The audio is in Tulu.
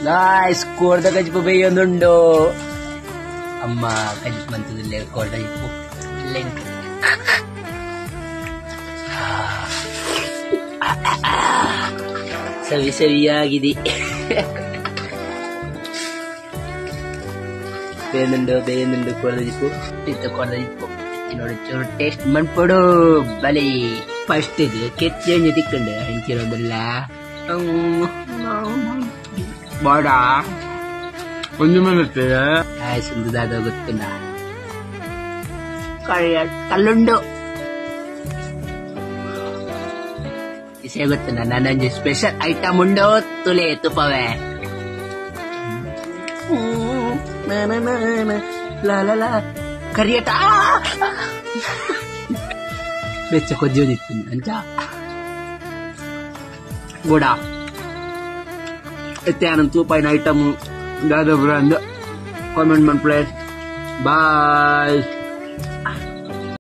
ಗಾಯ್ಸ್ ಕೋರ್ದ ಕಜಿಪು ಬೇಯೊಂದುಂಡು. ಅಮ್ಮ ಕಜಿಪು ಮಂತುದುಲ್ಲೆರ್ ಕೋರ್ದ ಕಜಿಪು ಲೆಂಕ್. ಸವಿ ಸವಿಯಾಗಿದೆ. ಬೇಯೊಂದುಂಡು ಬೇಯೊಂದುಂಡು ಕೋರ್ದ ಕಜಿಪು. ಇತ್ತೆ ಕೋರ್ದ ಕಜಿಪು ನೋಡಿ ಚೂರು ಟೇಸ್ಟ್ ಮನ್ಪೊಡು ಬಲಿ. ಫಸ್ಟ್ ಕೆತ್ತಿ ಒಂಜಿ ತಿಕ್ಕುಂಡು ಅಂಚಿನೊಂದುಲ್ಲ ಬಾಡ ಒಂಜಿ ಮಿನಿಟ್. ಗಾಯ್ಸ್ ಉಂದು ದಾದ ಗೊತ್ತುಂಡ? ಕಲ್ಲುಂಡು ವಿಷಯ ಗೊತ್ತುಂಡ? ನಾನೊಂಜಿ ಸ್ಪೆಷಲ್ ಐಟಮ್ ಉಂಡು ತುಲೆ ತುಪವೆ. ಕರಿಯಟ ಬೆಚ್ಚ ಕೊಜ್ಜೊಂದಿತ್ತು ಅಂಚ ಗೋಡ ಇತ್ತೆ ಆನಂದ್ ತೂಪಾಯಿನ ಐಟಮ್ ದಾದ ಬ್ರಾಂಡ್ ಕಾಮೆಂಟ್ ಮನ್ಪುಲೆ. ಬಾಯ್.